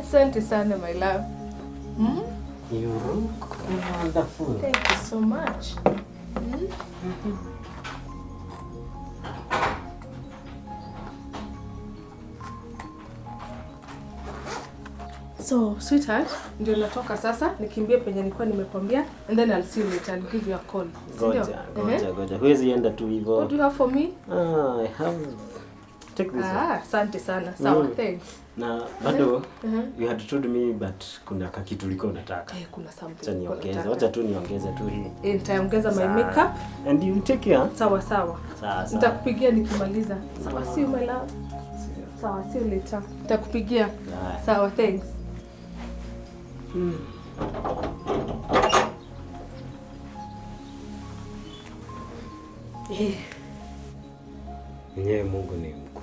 A: Asante sana my love.
B: You look wonderful.
A: Thank you so much. So sweetheart, ndio natoka sasa, nikimbie penye nilikuwa nimekwambia and then I'll see you later. I'll give you a call.
B: Ngoja. Huwezi enda tu hivyo.
A: What do you have for me?
B: I have. Take this one.
A: Asante sana. Sawa, thanks.
B: Na bado you had told me but kuna kakitu ulikuwa unataka.
A: Kuna something.
B: Acha wacha tu niongeze tu hii.
A: Nitaongeza my makeup
B: and you take care.
A: Sawa sawa.
B: Sawa.
A: Nitakupigia nikimaliza. Sawa, see you my love. Sawa, see you later. Nitakupigia. Sawa, thanks.
B: Mwenyewe Mungu ni mkuu.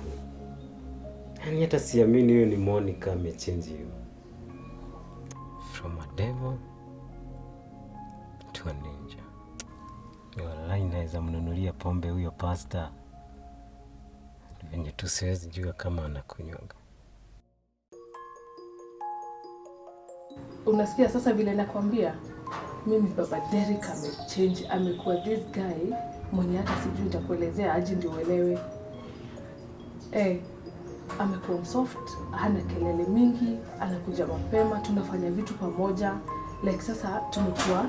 B: Yaani hata siamini huyo ni Monica amechange hiyo. From a devil to a ninja. Wallahi naweza mnunulia pombe huyo pastor. Venye tu siwezi jua kama anakunywaga.
A: Unasikia sasa vile nakwambia? Mimi baba Derek amechange, amekuwa this guy mwenye hata sijui nitakuelezea aje ndio uelewe. Amekuwa soft, hana kelele mingi, anakuja mapema, tunafanya vitu pamoja. Like sasa tumekuwa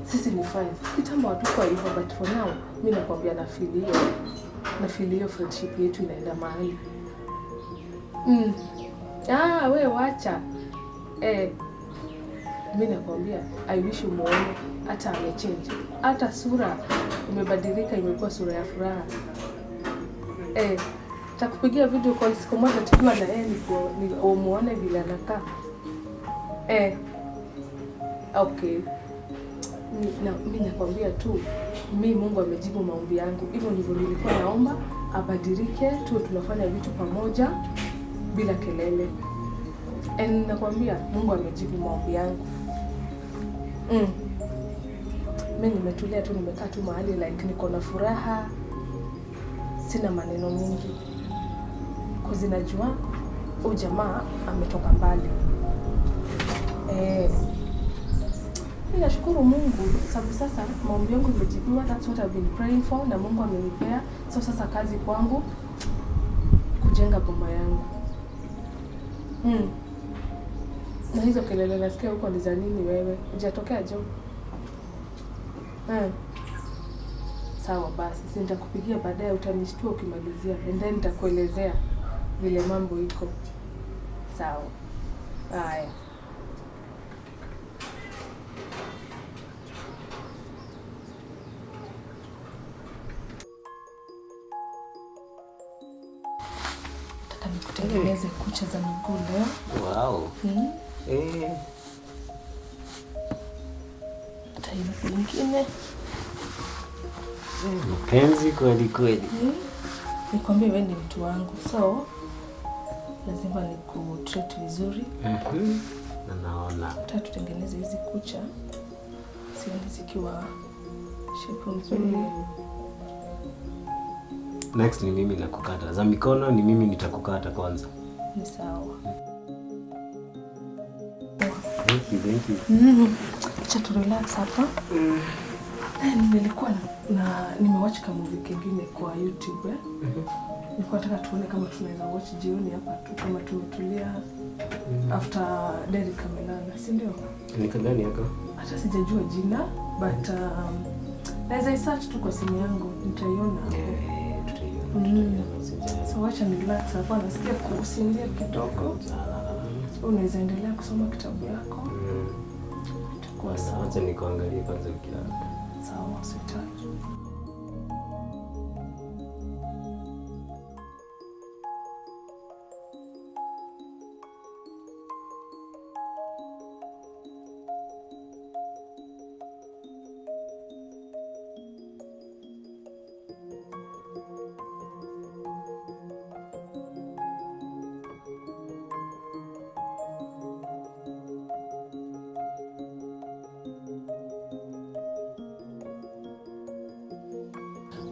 A: sisi ni friends. Kitambo hatukuwa hivyo, but for now mimi nakwambia na feel hiyo friendship yetu inaenda mahali. Wewe wacha. Mimi nakwambia I wish umuone, hata amechange. Hata sura imebadilika, imekuwa sura ya furaha. Takupigia video call siku moja tukiwa na yeye ni umuone vile anakaa. Okay. Mimi nakwambia tu, mimi Mungu amejibu maombi yangu. Hivyo ndivyo nilikuwa naomba abadilike, tuwe tunafanya vitu pamoja bila kelele. And nakwambia Mungu amejibu maombi yangu. Mimi nimetulia tu, nimekaa tu mahali like niko na furaha. Sina maneno mingi. Cause najua huyu jamaa ametoka mbali. Mimi nashukuru Mungu sababu sasa maombi yangu imejibiwa. That's what I've been praying for, na Mungu amenipea. So sasa kazi kwangu kujenga boma yangu. Na hizo kelele nasikia huko ni za nini wewe? Hujatokea jo? Sawa basi, si nitakupigia baadaye, utanishtua ukimalizia, and then nitakuelezea vile mambo iko. Sawa. Haya. Nataka nikutengeneze kucha za miguu leo.
B: Wow.
A: Hata hivi nyingine.
B: Mpenzi kweli kweli.
A: Nikwambie wewe ni mtu wangu, so lazima nikutreat vizuri.
B: Na naona.
A: Nataka tutengeneze hizi kucha. Sioni zikiwa shape nzuri.
B: Next ni mimi nakukata. Za mikono ni mimi nitakukata kwanza.
A: Ni sawa.
B: Thank you, thank you.
A: Acha tu relax hapa. Nilikuwa na nimewatch kama movie kingine kwa YouTube. Nilikuwa nataka tuone kama tunaweza watch jioni hapa tu kama tumetulia after Derek amelala, si ndio?
B: Ni gani yako?
A: Hata sijajua jina, but naweza search tu kwa simu yangu nitaiona hapo.
B: Tutaiona.
A: So wacha ni relax hapa, nasikia kusinzia kidogo. Unaweza endelea kusoma kitabu yako. Itakuwa sawa.
B: Wacha nikuangalie kwanza ukilala.
A: Sawa, sweetheart.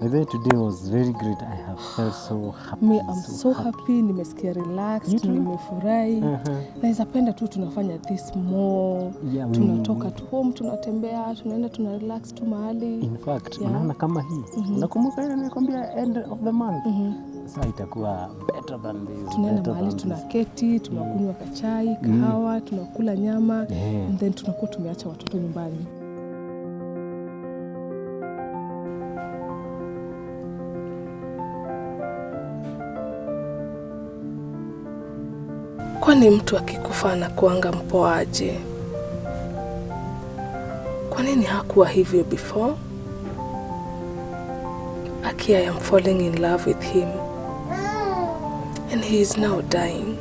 B: By the way, today was very great. I have felt so happy.
A: Me, I'm so happy. Nimesikia relaxed, nimefurahi. Naweza penda tu tunafanya this more.
B: Yeah,
A: tunatoka tu home, tunatembea, tunaenda tuna relax tu mahali.
B: In fact, unaona kama hii. Unakumbuka ile nilikwambia end of the month? Sasa itakuwa better than this.
A: Tunaenda mahali tunaketi, tunakunywa kachai, kahawa, tunakula nyama, and then tunakuwa tumeacha watoto nyumbani. Kwani mtu akikufa anakuanga mpoaje? Kwa nini hakuwa hivyo before? Aki, I am falling in love with him. And he is now dying.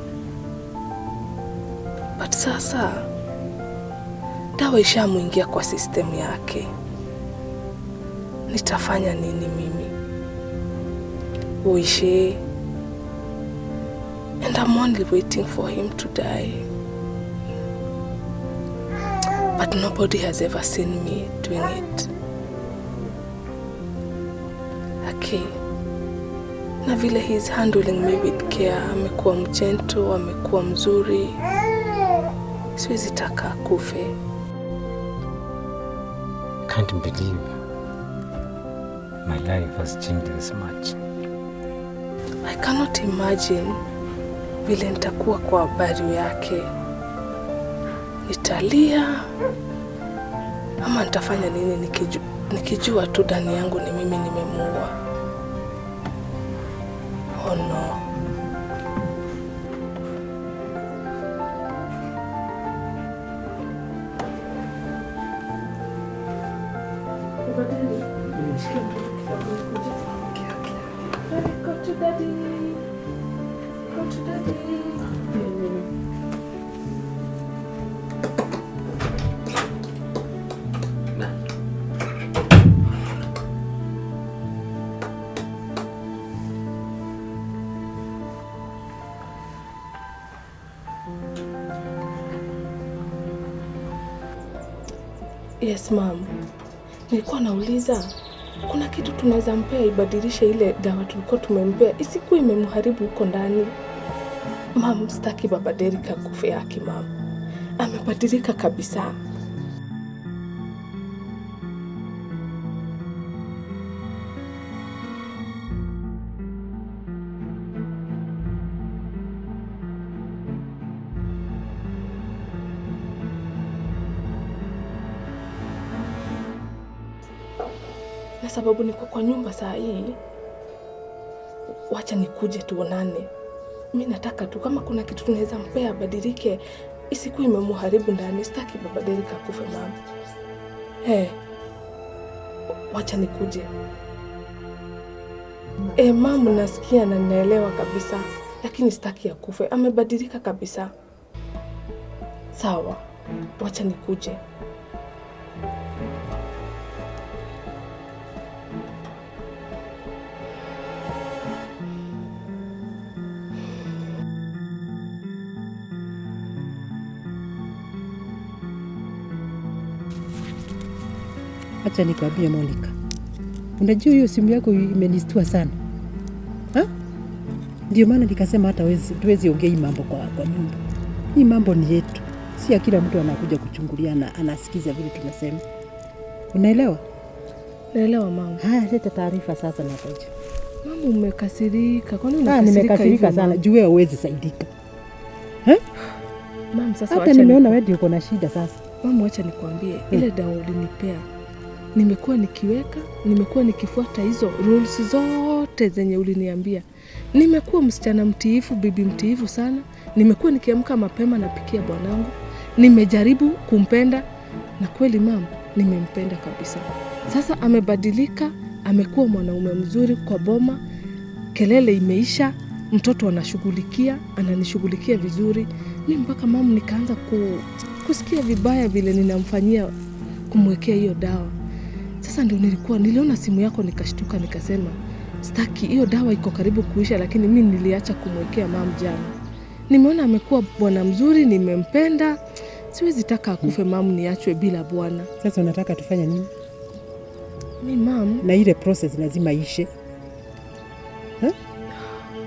A: But sasa, dawa ishamuingia kwa system yake. Nitafanya nini mimi? Uishi. And I'm only waiting for him to die. But nobody has ever seen me doing it. Okay. Na vile he is handling me with care, amekuwa mjento, amekuwa mzuri. Siwezi taka akufe.
B: Can't believe my life has changed this much.
A: I cannot imagine vile nitakuwa kwa habari yake. Nitalia ama nitafanya nini nikijua tu ndani yangu ni mimi nimemuua. Oh no. Go to daddy. Go to daddy. Yes, ma'am. Nilikuwa nauliza Kuna kitu tunaweza mpea ibadilishe ile dawa tulikuwa tumempea, isikuwe imemharibu huko ndani. Mam, sitaki baba Derrick akufe yake mam. Amebadilika kabisa. Na sababu niko kwa nyumba saa hii, wacha nikuje tuonane. Mimi nataka tu kama kuna kitu tunaweza mpea abadilike, isikuwe imemharibu ndani. Sitaki baba Derrick akufe mama. Wacha nikuje. Mama, nasikia na ninaelewa kabisa, lakini sitaki akufe. Amebadilika kabisa. Sawa, wacha nikuje.
D: Acha nikwambie Monica. Unajua hiyo simu yako imenistua sana. Ha? Ndio maana nikasema hata tuwezi ongea hii mambo kwa nyumba. Hii mambo ni yetu. Si kila mtu anakuja kuchungulia na anasikiza vile tunasema. Unaelewa?
A: Naelewa mama.
D: Haya, leta taarifa sasa na kaja.
A: Mama, umekasirika. Kwani unakasirika?
D: Nimekasirika sana. Juu wewe huwezi saidika. Eh?
A: Mama, sasa
D: hata nimeona wewe ndio uko na shida sasa.
A: Mama, acha nikwambie, ile dawa ulinipea nimekuwa nikiweka, nimekuwa nikifuata hizo rules zote zenye uliniambia. Nimekuwa msichana mtiifu, bibi mtiifu sana. Nimekuwa nikiamka mapema napikia bwanangu. Nimejaribu kumpenda na kweli mama, nimempenda kabisa. Sasa amebadilika, amekuwa mwanaume mzuri kwa boma. Kelele imeisha, mtoto anashughulikia, ananishughulikia vizuri. Mimi mpaka mama nikaanza kusikia vibaya vile ninamfanyia kumwekea hiyo dawa. Sasa ndio niliona simu yako nikashtuka, nikasema sitaki, hiyo dawa iko karibu kuisha, lakini mimi niliacha kumwekea mam jana. Nimeona amekuwa bwana mzuri, nimempenda. Siwezi taka akufe mam, niachwe bila bwana.
D: Sasa unataka tufanye nini?
A: Ni mam,
D: na ile process lazima ishe.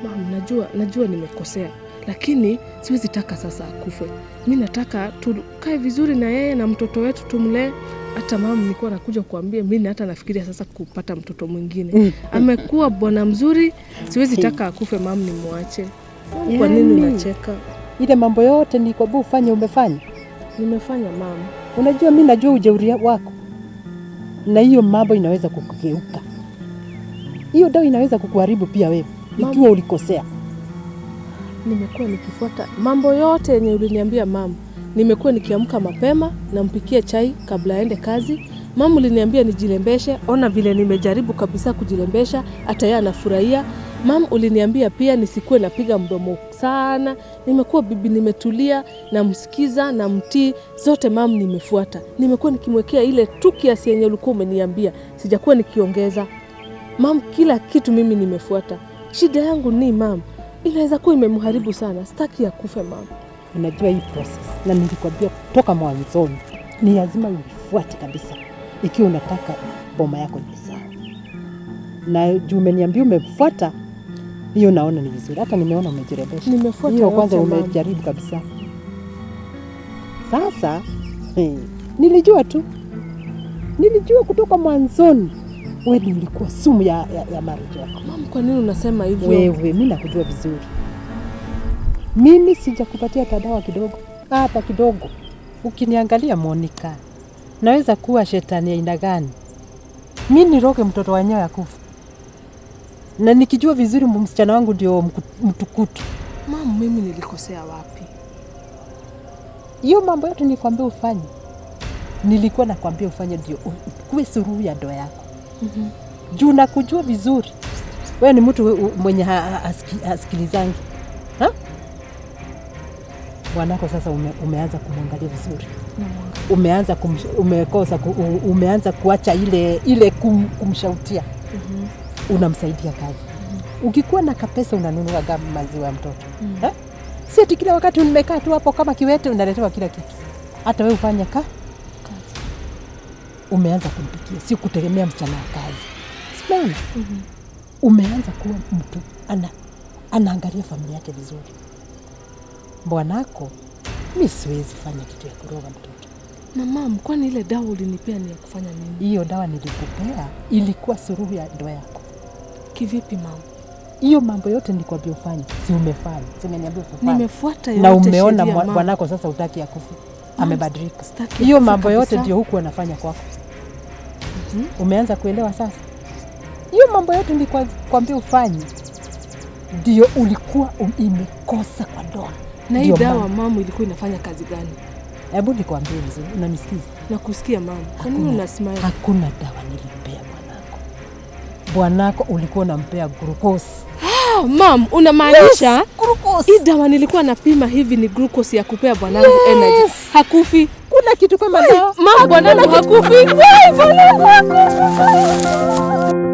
A: Mam, najua nimekosea, lakini siwezi taka sasa akufe. Mimi nataka tukae vizuri na yeye na mtoto wetu tumlee. Hata mama nilikuwa nakuja kuambia mimi hata nafikiria sasa kupata mtoto mwingine. Amekuwa bwana mzuri, siwezi taka akufe mama, nimwache. Kwa nini unacheka?
D: Ile mambo yote nilikwambia ufanye umefanya?
A: Nimefanya mama.
D: Unajua mimi najua ujeuri wako. Na hiyo mambo inaweza kukugeuka. Hiyo dawa inaweza kukuharibu pia wewe ikiwa ulikosea.
A: Nimekuwa nikifuata mambo yote yenye uliniambia mama. Nimekuwa nikiamka mapema nampikia chai kabla aende kazi. Mama uliniambia nijilembeshe, ona vile nimejaribu kabisa kujilembesha, hata yeye anafurahia. Mama uliniambia pia nisikuwe napiga mdomo sana. Nimekuwa bibi nimetulia, namsikiza na mtii, zote mama nimefuata. Nimekuwa nikimwekea ile tu kiasi yenye ulikuwa umeniambia, sijakuwa nikiongeza. Mama, kila kitu mimi nimefuata. Shida yangu ni mama, inaweza kuwa imemharibu sana. Sitaki akufe mama.
D: Unajua hii process, na nilikwambia kutoka mwanzoni ni lazima uifuate kabisa ikiwa unataka boma yako iwe sawa. Na juu umeniambia umefuata hiyo, naona ni vizuri. Hata nimeona umejirebesha.
A: Nimefuata
D: hiyo kwanza, umejaribu kabisa. Sasa nilijua tu, nilijua kutoka mwanzoni wewe ulikuwa sumu ya marriage yako.
A: Mama, kwa nini unasema hivyo?
D: Wewe, mimi nakujua vizuri. Mimi sijakupatia hata dawa kidogo, hata kidogo. Ukiniangalia Monica, naweza kuwa shetani aina gani? Mimi niroge mtoto wenyewe akufa. Na nikijua vizuri msichana wangu ndio mtukutu.
A: Mama, mimi nilikosea wapi?
D: Hiyo mambo yote nilikwambia ufanye. Nilikuwa nakwambia ufanye ndio kuwe suluhu ya ndoa yako. Juu nakujua vizuri. Wewe ni mtu mwenye hasikilizangi. Ha? Bwanako sasa umeanza kumwangalia vizuri. Umeanza umekosa umeanza kuacha ile kumshautia. Unamsaidia kazi. Ukikuwa na kapesa unanunua maziwa ya mtoto. Ha? Si ati kila wakati umekaa tu hapo kama kiwete unaletewa kila kitu. Hata wewe ufanye kazi. Umeanza kumpikia, si kutegemea msichana wa kazi.
E: Unaona? Umeanza kuwa mtu anaangalia familia yake vizuri. Bwanako, mi siwezi fanya kitu ya kuroga mtoto.
A: Na mam, kwani ile dawa ulinipea ni ya kufanya nini?
E: Hiyo dawa nilikupea ilikuwa suruhu ya ndoa yako.
A: Kivipi mam?
E: Hiyo mambo yote nilikwambia ufanye, si umefanya? Si umeniambia ufanye?
A: Nimefuata yote
E: Na umeona
A: sheria, mam.
E: bwanako sasa hutaki akufe. Amebadilika.
A: Sitaki
E: Hiyo
A: akufe
E: mambo yote
A: kabisa.
E: ndio huku anafanya kwako. Umeanza kuelewa sasa? Hiyo mambo yote nilikwambia ufanye ndio ulikuwa imekosa kwa ndoa.
A: Na hii
E: Ndio
A: dawa
E: maana.
A: mamu ilikuwa inafanya kazi gani?
E: Hebu nikwambie vizuri, unanisikiza?
A: Nakusikia mamu. Kwa nini unasimama?
E: Hakuna dawa nilimpea bwanako. Bwanako ulikuwa unampea glucose.
A: Ah, mam, unamaanisha
E: Yes, glucose.
A: hii dawa nilikuwa napima hivi ni glucose ya kupea bwanangu energy. Hakufi.
E: Kuna kitu kama dawa.
A: Mam, bwanangu hakufi.
E: Bwanangu hakufi.